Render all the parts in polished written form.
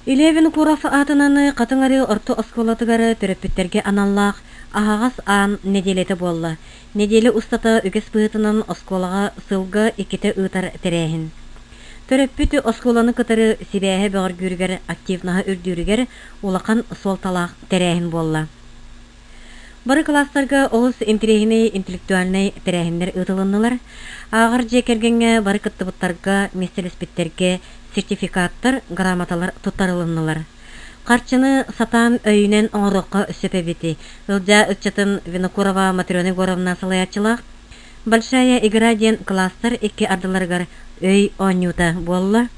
Илья Винокуров аатынан Хатыҥ Арыы орто оскуолатыгар төрөппүттэргэ аналлаах аһаҕас аан нэдиэлэтэ буолла. Нэдиэлэ устата үгэс быһыытынан оскуолаҕа сылга иккитэ ыытар тэрээһин. Төрөппүт оскуоланы кытары сибээһэ бөҕөргүүрүгэр, активноһа үрдүүрүгэр улахан суолталаах тэрээһин буолла. Бары кылаастарга олус интэриэһинэй интеллектуальнай тэрээһиннэр ыытылыннылар. Ааҕар дьиэ кэргэҥҥэ бары кыттыбыттарга, миэстэлэспиттэргэ сертификаттар, грамоталар туттарылыннылар. Харчыны сатаан өйүнэн оҥоруохха сөп эбити. Ылдьаа ыччатын Винокурова Матрена Егоровна салайааччылаах «Большая игра» диэн кылаастар икки ардыларыгар өй оонньуута буолла.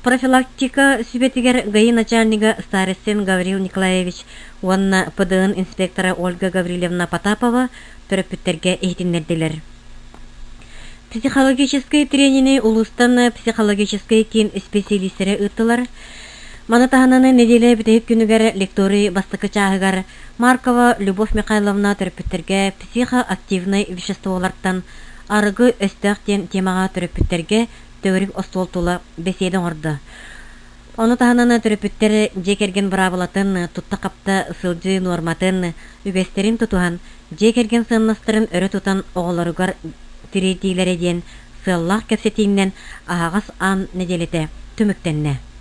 Профилактика сүбэтигэр ГАИ начальнига Старостин Гаврил Николаевич уонна ПДН инспектора Ольга Гаврильевна Потапова төрөппүттэргэ иһитиннэрдилэр. Психологическай тренини улуустан психологическай киин исписэлиистэрэ ыыттылар. Маны таһынан нэдиэлэ бүтэһик күнүгэр лекторий бастакы чааһыгар Маркова Любовь Михайловна төрөппүттэргэ психоактивнай веществолартан арыгы өстөөх диэн темаҕа төрөппүттэргэ төгүрүк остуол тула бэсиэдэ оҥордо. Ону таһынан төрөппүттэр дьиэ кэргэн быраабылатын, тутта-хапта сылдьыы нуорматын, үгэстэрин тутуһан, дьиэ кэргэн сыаннастарын өрө тутан оҕолоругар тириэрдиилэрэ диэн сыаллаах кэпсэтиинэн аһаҕас аан нэдиэлэтэ түмүктэннэ.